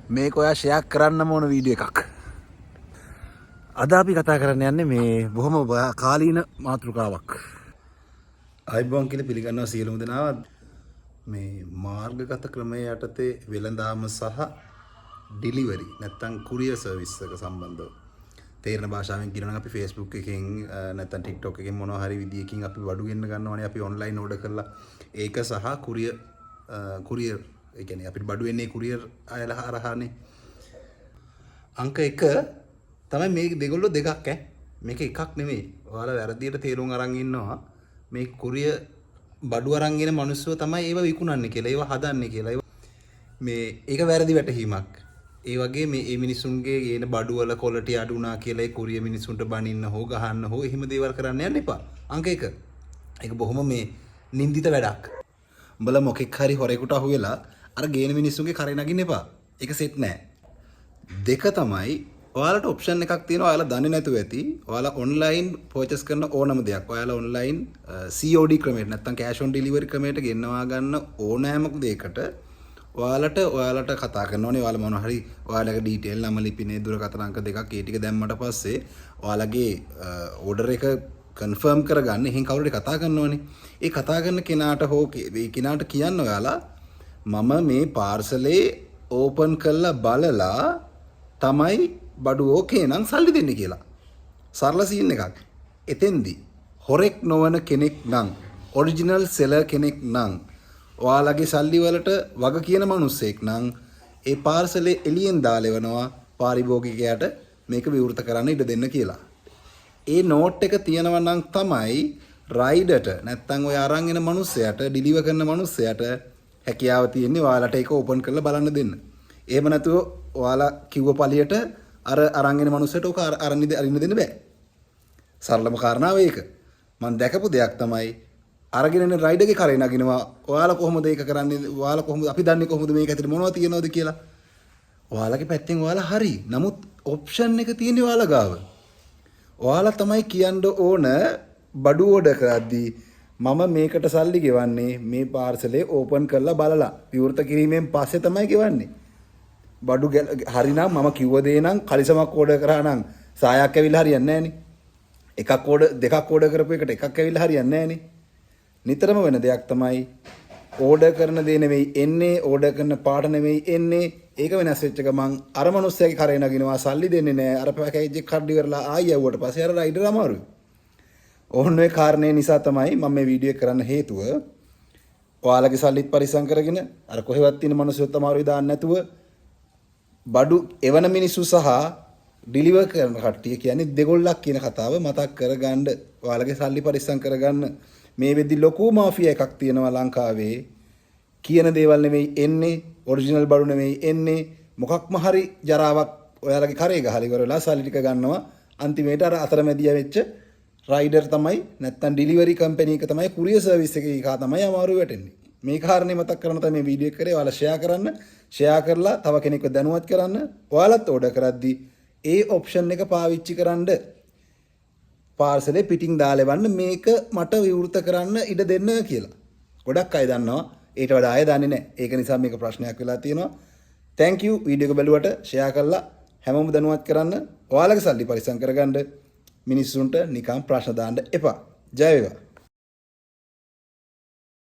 මේක ඔයා ෂෙයා කරන්නම ඕන වීඩියෝ එකක්. අද අපි කතා කරන්න යන්නේ මේ බොහොම කාලීන මාතෘකාවක්. ආයුබෝවන් කියලා පිළිගන්නවා සියලුම දෙනාව. මේ මාර්ගගත ක්‍රමය යටතේ වෙළඳාම සහ ඩිලිවරි නැත්තම් කුරියර් සර්විස් එක සම්බන්ධව තේරෙන භාෂාවෙන් කියනවා නම් අපි Facebook එකෙන් නැත්තම් TikTok එකෙන් මොනවා හරි විදියකින් අපි බඩු ගෙන්න ගන්නවනේ අපි ඔන්ලයින් ඕඩර් කරලා. ඒක සහ කුරියර් කුරියර් ඒ කියන්නේ අපිට බඩු එන්නේ කුරියර් අයලා හරහානේ. අංක 1 තමයි මේ දෙගොල්ලෝ දෙකක් ඈ. මේක එකක් නෙමෙයි. ඔයාලා වැරදියට තේරුම් අරන් ඉන්නවා මේ කුරියර් බඩු අරන් එන මිනිස්සුව තමයි ඒව විකුණන්නේ කියලා, ඒව හදන්නේ කියලා. ඒව මේ ඒක වැරදි වැටහීමක්. ඒ වගේ මේ ඒ මිනිස්සුන්ගේ ගේන බඩු වල ක්වොලිටි අඩු වුණා කියලා ඒ කුරියර් මිනිස්සුන්ට බනින්න හෝ ගහන්න හෝ එහෙම දේවල් කරන්න යන්න එපා. අංක 1. ඒක බොහොම මේ නින්දිත වැඩක්. උඹලා මොකෙක් හරි හොරෙකුට අහු වෙලා අර ගේන මිනිස්සුන්ගේ කරේ නගින්න එපා. ඒක සෙට් නෑ. දෙක තමයි ඔයාලට ඔප්ෂන් එකක් තියෙනවා. ඔයාලා දන්නේ නැතුව ඇති. ඔයාලා ඔන්ලයින් පර්චේස් කරන ඕනම දෙයක් ඔයාලා ඔන්ලයින් COD ක්‍රමයට නැත්නම් කෑෂ් ඔන් ඩෙලිවරි ක්‍රමයට ගෙන්නවා ගන්න ඕනෑම දෙයකට ඔයාලට ඔයාලට කතා කරන්න ඕනේ. ඔයාලා මොන හරි ඔයාලගේ ඩීටේල්, නම, ලිපිනේ, දුරකථන අංක දෙකක් ඒ ටික දැම්මට පස්සේ ඔයාලගේ ඕඩර් එක කන්ෆර්ම් කරගන්න එහෙන් කවුරු හරි කතා කරන්න ඕනේ. ඒ කතා කරන කෙනාට හෝ ඒ කෙනාට කියන්න ඔයාලා මම මේ පාර්සලේ ඕපන් කරලා බලලා තමයි බඩු ඕකේ නම් සල්ලි දෙන්නේ කියලා. සරල සීන් එකක්. එතෙන්දි හොරෙක් නොවන කෙනෙක් නම්, ඔරිජිනල් සෙලර් කෙනෙක් නම්, ඔයාලගේ සල්ලි වලට වග කියන මිනිස්සෙක් නම් ඒ පාර්සලේ එළියෙන් දාලා එවනවා පාරිභෝගිකයාට මේක විවෘත කරන්න ඉඩ දෙන්න කියලා. ඒ නෝට් එක තියෙනවා නම් තමයි රයිඩර්ට නැත්තම් ඔය අරන් එන මිනිස්සයාට, ඩිලිවර් කරන මිනිස්සයාට හැකියාව තියෙන්නේ ඔයාලට ඒක ඕපන් කරලා බලන්න දෙන්න. එහෙම නැතුව ඔයාලා කිව්ව පළියට අර අරන් එන මිනිස්සයාට ඕක අරන් අරින්න දෙන්න බෑ. සරලම කාරණාව ඒක. මං දැකපු දෙයක් තමයි අරගෙන එන රයිඩර්ගේ කරේ නගිනවා. ඔයාලා කොහොමද ඒක කරන්නේ? ඔයාලා කොහොමද, අපි දන්නේ කොහොමද මේක ඇතුලේ මොනවද තියෙනවද කියලා? ඔයාලගේ පැත්තෙන් ඔයාලා හරි. නමුත් ඔප්ෂන් එක තියෙන්නේ ඔයාලා ගාව. ඔයාලා තමයි කියන්න ඕන බඩු ඕඩර් කරද්දී මම මේකට සල්ලි ගෙවන්නේ මේ පාර්සලේ ඕපන් කරලා බලලා විවෘත කිරීමෙන් පස්සේ තමයි ගෙවන්නේ. බඩු හරිනම් මම කිව්ව දේ නම් කලිසමක් ඕඩර් කරා නම් සායක් ඇවිල්ලා හරියන්නේ නෑනේ. එකක් ඕඩර් දෙකක් ඕඩර් කරපු එකට එකක් ඇවිල්ලා හරියන්නේ නෑනේ. නිතරම වෙන දෙයක් තමයි ඕඩර් කරන දේ නෙවෙයි එන්නේ, ඕඩර් කරන පාට නෙවෙයි එන්නේ. ඒක වෙනස් වෙච්ච ගමන් අර මනුස්සයාගේ කරේ නගිනවා, සල්ලි දෙන්නේ නෑ. අර පැකේජ් එක කඩ්ඩි කරලා ආයි යවුවට පස්සේ අර රයිඩර් අමාරුයි. ඕන්න ඔය කාරණේ නිසා තමයි මම මේ වීඩියෝ එක කරන්න හේතුව. ඔයාලගේ සල්ලිත් පරිස්සම් කරගෙන අර කොහෙවත් තියෙන මනුස්සයොත් අමාරුයි දාන්න නැතුව බඩු එවන මිනිස්සු සහ ඩිලිවර් කරන කට්ටිය කියන්නේ දෙගොල්ලක් කියන කතාව මතක් කරගන්න. ඔයාලගේ සල්ලි පරිස්සම් කරගන්න. මේ වෙද්දි ලොකු මාෆියා එකක් තියෙනවා ලංකාවේ. කියන දේවල් නෙමෙයි එන්නේ, ඔරිජිනල් බඩු නෙමෙයි එන්නේ. මොකක්ම හරි ජරාවක් ඔයාලගේ කරේ ගහලා ඉවර වෙලා සල්ලි ටික ගන්නවා. අන්තිමේට අර අතරමැදියා වෙච්ච රයිඩර් තමයි නැත්තම් ඩිලිවරි කම්පැනි එක තමයි, කුරියර් සර්විස් එකේ එකා තමයි අමාරු වැටෙන්නේ. මේ කාරණේ මතක් කරන තමයි මේ වීඩියෝ එක කරේ. ඔයාලා ෂෙයා කරන්න. ෂෙයා කරලා තව කෙනෙක්ව දැනුවත් කරන්න. ඔයාලත් ඕඩර් කරද්දී ඒ ඔප්ෂන් එක පාවිච්චි කරන්න. පාර්සලේ පිටින් දාලා එවන්න මේක මට විවෘත කරන්න ඉඩ දෙන්න කියලා. ගොඩක් අය දන්නවා. ඊට වඩා අය දන්නේ නැහැ. ඒක නිසා මේක ප්‍රශ්නයක් වෙලා තියෙනවා. Thank you video එක බැලුවට. ෂෙයා කරලා හැමෝම දැනුවත් කරන්න. ඔයාලගේ සල්ලි පරිස්සම් කරගන්න. මිනිස්සුන්ට නිකන් ප්‍රශ්න දාන්න එපා. ජය වේවා.